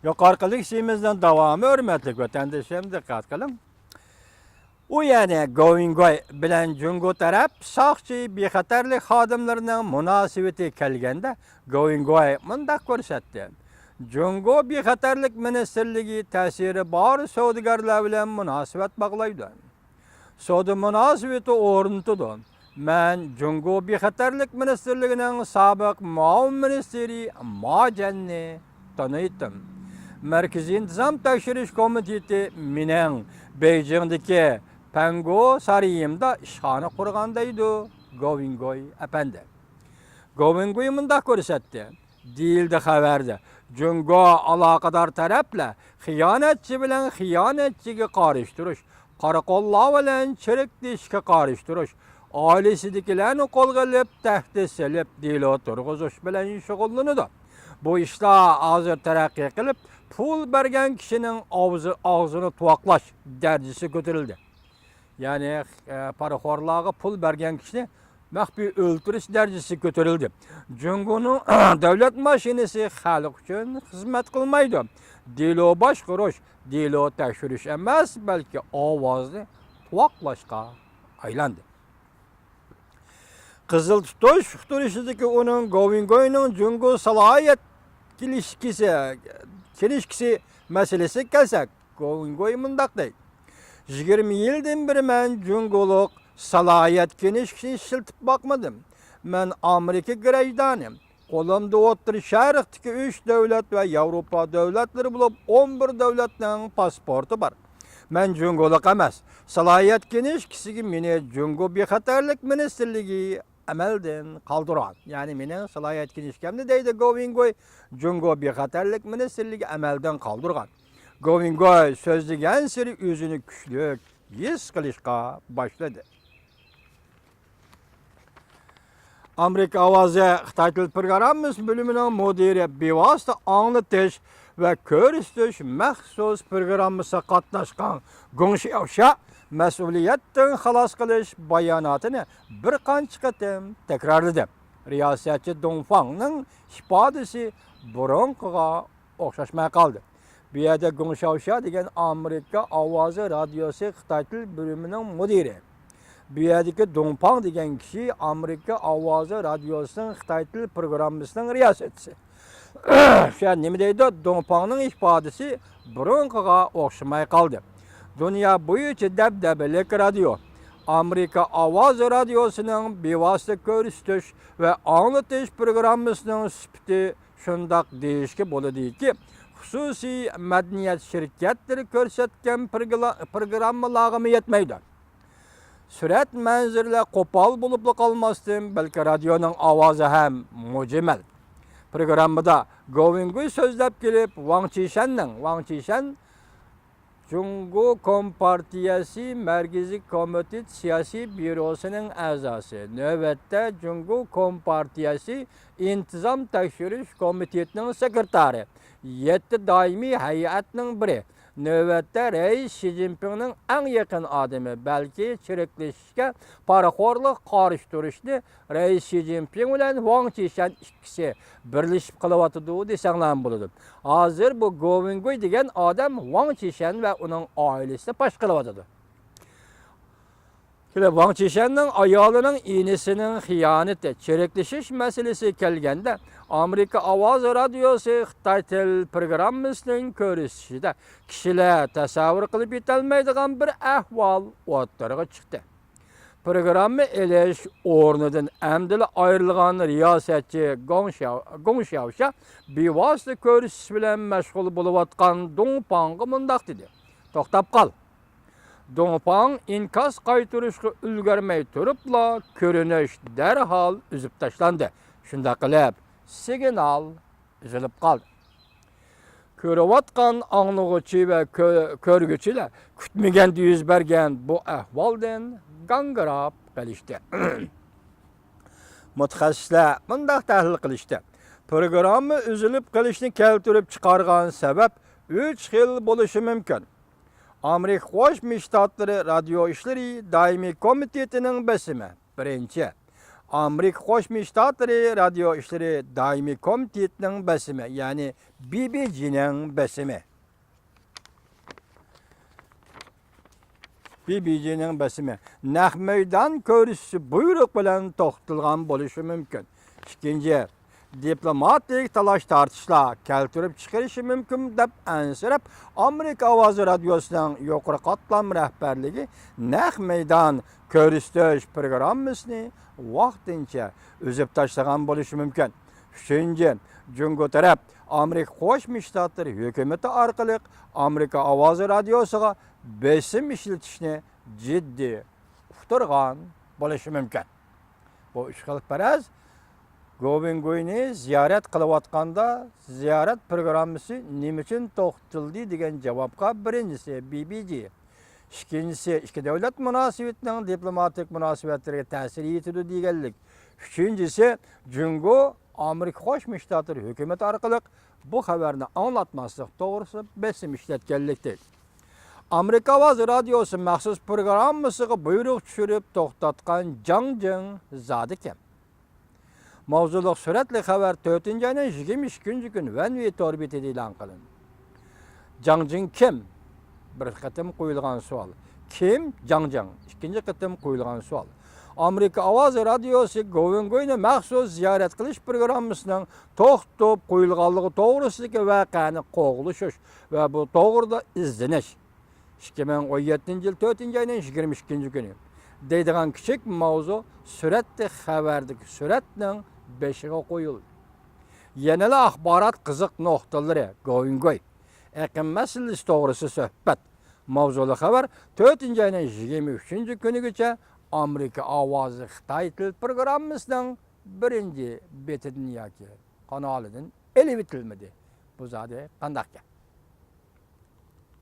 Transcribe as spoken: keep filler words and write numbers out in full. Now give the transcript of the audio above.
يۇقىرىقى لېكسىيىمىزنىڭ داۋامى، ھۆرمەتلىك ۋەتەندىشىم، دىققەت قىلىڭ. ئۇ يەنى گوۋىنگوي بىلەن جۇڭگو تەرەپ ساقچى بىخەتەرلىك خادىملىرىنىڭ مۇناسىۋىتى كەلگەندە، گوۋىنگوي مۇنداق كۆرسەتتى: جۇڭگو بىخەتەرلىك مىنىستىرلىكى تەسىرى بار سودىگەرلەر بىلەن مۇناسىۋەت باغلايدۇ. سودا مۇناسىۋىتى ئورنىتىدۇ. مەن جۇڭگو بىخەتەرلىك مىنىستىرلىكىنىڭ سابىق مۇئاۋىن مىنىستىرى ما جەننى تونۇيتتىم. مەركىزىي ئىنتىزام تەكشۈرۈش كومىتېتى مېنىڭ بېيجىڭدىكى پەنگو سارىيىمدا ئىشخانا قۇرغان، دەيدۇ گوۋىنگوي ئەپەندى. گوۋىنگوي مۇنداق كۆرسەتتى، دېيىلدى خەۋەردە. جۇڭگو ئالاقىدار تەرەپلەر خىيانەتچى بىلەن خىيانەتچىگە قارشى تۇرۇش، قاراقوللار بىلەن چىرىكلىشىشكە قارشى تۇرۇش، ئائىلىسىدىكىلەرنى قولغا ئېلىپ، تەھدىت سېلىپ، دېلو تۇرغۇزۇش بىلەن شۇغۇللىنىدۇ. بۇ ئىشلار ھازىر تەرەققىي قىلىپ، پۇل بەرگەن كىشىنىڭ ئاۋزى-، ئاغزىنى تۇۋاقلاش دەرىجىسىگە كۆتۈرۈلدى. يەنى، ئە، پارىخورلارغا پۇل بەرگەن كىشىنى مەخپىي ئۆلتۈرۈش دەرىجىسىگە كۆتۈرۈلدى. جۇڭگونىڭ دۆلەت ماشىنىسى خەلق ئۈچۈن خىزمەت قىلمايدۇ. دېلو باشقۇرۇش، دېلو تەكشۈرۈش ئەمەس، بەلكى ئاۋازنى تۇۋاقلاشقا ئايلاندى. قىزىل تۇتۇش ئۇقتۇرۇشىدىكى ئۇنىڭ گوۋىنگوينىڭ جۇڭگو سالاھىيەت كېلىشكىسى، كېلىشكىسى مەسىلىسىگە كەلسەك، گوۋىنگوي مۇنداق دەيدۇ: «يىگىرمە يىلدىن بېرى مەن جۇڭگولۇق سالاھىيەت كىنىشكىسى ئىشلىتىپ باقمىدىم. مەن ئامېرىكا گىرەجدانى. قولۇمدا ئوتتۇرا شەرقتىكى ئۈچ دۆلەت ۋە ياۋروپا دۆلەتلىرى بولۇپ، ئون بىر دۆلەتنىڭ پاسپورتى بار. مەن جۇڭگولۇق ئەمەس. سالاھىيەت كىنىشكىسىگە مېنى جۇڭگو بىخەتەرلىك مىنىستىرلىكى ئەمەلدىن قالدۇرغان.» يەنى مېنىڭ سالاھىيەت كىنىشكامنى، دەيدۇ گوۋىنگوي، جۇڭگو بىخەتەرلىك مىنىستىرلىكى ئەمەلدىن قالدۇرغان. گوۋىنگوي سۆزلىگەنسېرى ئۆزىنى كۈچلۈك ھېس قىلىشقا باشلىدى. ئامېرىكا ئاۋازى خىتاي تىل پروگراممىسى بۆلۈمىنىڭ مۇدىرى، بىۋاسىتە ئاڭلىتىش ۋە كۆرسىتىش مەخسۇس پروگراممىسىغا قاتناشقان گۇڭ شياۋشيا مەسئۇلىيەتتىن خالاس قىلىش باياناتىنى بىر قانچە قېتىم تەكرارلىدى. رىياسەتچى دۇڭ فاڭنىڭ ئىپادىسى بۇرۇنقىغا ئوخشاشماي قالدى. بۇ يەردە گۇڭ شياۋشيا دېگەن ئامېرىكا ئاۋازى رادىيوسى خىتاي تىل بۆلۈمىنىڭ مۇدىرى. بۇ يەردىكى دۇڭ پاڭ دېگەن كىشى ئامېرىكا ئاۋازى رادىيوسىنىڭ خىتاي تىل پروگراممىسىنىڭ رىياسەتچىسى. شۇ يەردە نېمە دەيدۇ؟ دۇڭ پاڭنىڭ ئىپادىسى بۇرۇنقىغا ئوخشىماي قالدى. دۇنيا بويىچە دەبدەبىلىك رادىيو، ئامېرىكا ئاۋازى رادىيوسىنىڭ بىۋاسىتە كۆرسىتىش ۋە ئاڭلىتىش پروگراممىسىنىڭ سۈپىتى شۇنداق دېيىشكە بولىدۇكى، خۇسۇسىي مەدەنىيەت شىركەتلىرى كۆرسەتكەن پروگلا-، پروگراممىلارغىمۇ يەتمەيدۇ. سۈرەت، مەنزىرىلەر قوپال بولۇپلا قالماستىن، بەلكى رادىيونىڭ ئاۋازى ھەم مۇجمەل. پروگراممىدا گوۋىنگۇي سۆزلەپ كېلىپ، ۋاڭ چىشەننىڭ، ۋاڭ چىشەن جۇڭگو كومپارتىيەسى مەركىزىي كومىتېت سىياسىي بيۇروسىنىڭ ئەزاسى، نۆۋەتتە جۇڭگو كومپارتىيەسى ئىنتىزام تەكشۈرۈش كومىتېتىنىڭ سېكرېتارى، يەتتە دائىمىي ھەيئەتنىڭ بىرى، نۆۋەتتە رەئىس شى جىنپىڭنىڭ ئەڭ يېقىن ئادىمى، بەلكى چىرىكلىشىشكە، پارىخورلۇققا قارشى تۇرۇشنى رەئىس شى جىنپىڭ بىلەن ۋاڭ چىشەن ئىككىسى بىرلىشىپ قىلىۋاتىدۇ دېسەڭلارمۇ بولىدۇ. ھازىر بۇ گوۋىنگۇي دېگەن ئادەم ۋاڭ چىشەن ۋە ئۇنىڭ ئائىلىسىنى پاش قىلىۋاتىدۇ. كېلىپ، ۋاڭ چىشەننىڭ ئايالىنىڭ ئىنىسىنىڭ خىيانىتى، چىرىكلىشىش مەسىلىسى كەلگەندە، ئامېرىكا ئاۋازى رادىيوسى خىتاي تىل پروگراممىسىنىڭ كۆرسىتىشىدە كىشىلەر تەسەۋۋۇر قىلىپ يېتەلمەيدىغان بىر ئەھۋال ئوتتۇرىغا چىقتى. پروگرامما ئېلىش ئورنىدىن ئەمدىلا ئايرىلغان رىياسەتچى گوڭ شياۋ-، گوڭ شياۋشيا بىۋاسىتە كۆرسىتىش بىلەن مەشغۇل بولۇۋاتقان دۇڭ پاڭغا مۇنداق دېدى: «توختاپ قال.» دۇڭ پاڭ ئىنكاس قايتۇرۇشقا ئۈلگۈرمەي تۇرۇپلا، كۆرۈنۈش دەرھال ئۈزۈپ تاشلاندى. شۇنداق قىلىپ، سىگنال ئۈزۈلۈپ قالدى. كۆرۈۋاتقان ئاڭلىغۇچى ۋە كۆ-، كۆرگۈچىلەر كۈتمىگەندە يۈز بەرگەن بۇ ئەھۋالدىن گاڭگىراپ قېلىشتى. مۇتەخەسسىسلەر مۇنداق تەھلىل قىلىشتى: پروگرامما ئۈزۈلۈپ قېلىشنى كەلتۈرۈپ چىقارغان سەۋەب ئۈچ خىل بولۇشى مۇمكىن. ئامېرىكا قوشما شتاتلىرى رادىيو ئىشلىرى دائىمىي كومىتېتىنىڭ بېسىمى، بىرىنچى. ئامېرىكا قوشما شتاتلىرى رادىيو ئىشلىرى دائىمىي كومىتېتىنىڭ بېسىمى، يەنى بى بى جىنىڭ بېسىمى. بى بى جىنىڭ بېسىمى نەق مەيدان كۆرسىتىشى بۇيرۇق بىلەن توختىتىلغان بولۇشى مۇمكىن. ئىككىنچى، دىپلوماتىك تالاش-تارتىشلار كەلتۈرۈپ چىقىرىشى مۇمكىن دەپ ئەنسىرەپ، ئامېرىكا ئاۋازى رادىيوسىنىڭ يۇقىرى قاتلام رەھبەرلىكى نەق مەيدان كۆرسىتىش پروگراممىسىنى ۋاقتىنچە ئۈزۈپ تاشلىغان بولۇشى مۇمكىن. ئۈچىنچى، جۇڭگو تەرەپ ئامېرىكا قوشما شتاتلىرى ھۆكۈمىتى ئارقىلىق ئامېرىكا ئاۋازى رادىيوسىغا بېسىم ئىشلىتىشنى جىددىي ئۇقتۇرغان بولۇشى مۇمكىن. بۇ ئۈچ خىل پەرەز گوۋېنگوينى زىيارەت قىلىۋاتقاندا زىيارەت پروگراممىسى نېمە ئۈچۈن توختىتىلدى دېگەن جاۋابقا، بىرىنچىسى، بى بى جى، ئىككىنچىسى، ئىككى دۆلەت مۇناسىۋىتىنىڭ دىپلوماتىك مۇناسىۋەتلىرىگە تەسىر يېتىدۇ دېگەنلىك، ئۈچىنچىسى، جۇڭگو ئامېرىكا قوشما شتاتلىرى ھۆكۈمىتى ئارقىلىق بۇ خەۋەرنى ئاڭلاتماسلىق توغرىسىدا بېسىم ئىشلەتكەنلىكتە، ئامېرىكا ئاۋازى رادىيوسى مەخسۇس پروگراممىسىغا بۇيرۇق چۈشۈرۈپ توختاتقان جاڭ جىڭ زادى كىم؟ ماۋزۇلۇق سۈرەتلىك خەۋەر تۆتىنچى ئاينىڭ يىگىرمە ئىككىنچى كۈنى ۋەنۋى تور بېتىدە ئېلان قىلىندى. جاڭ جىڭ كىم؟ بىر قېتىم قويۇلغان سوئال. كىم جاڭ جىڭ؟ ئىككىنچى قېتىم قويۇلغان سوئال. ئامېرىكا ئاۋازى رادىيوسى گوۋېنگوينى مەخسۇس زىيارەت قىلىش پروگراممىسىنىڭ توختىتىپ قويۇلغانلىقى توغرىسىدىكى ۋەقەنى قوغلىشىش ۋە بۇ توغرىدا ئىزدىنىش، ئىككى مىڭ ئون يەتتىنچى يىل تۆتىنچى ئاينىڭ يىگىرمە ئىككىنچى كۈنى دەيدىغان كىچىك ماۋزۇ سۈرەتتە خەۋەردىكى سۈرەتنىڭ بېشىغا قويۇلدى. يەنىلا ئاخبارات قىزىق نۇقتىلىرى، گوۋېنگوي ئېقىم مەسىلىسى توغرىسىدا سۆھبەت ماۋزۇلۇق خەۋەر تۆتىنچى ئاينىڭ يىگىرمە ئۈچىنچى كۈنىگىچە ئامېرىكا ئاۋازى خىتاي تىل پروگراممىسىنىڭ بىرىنچى بېتىدىن ياكى قانالىدىن ئېلىۋېتىلمىدى. بۇ زادى قانداق گەپ؟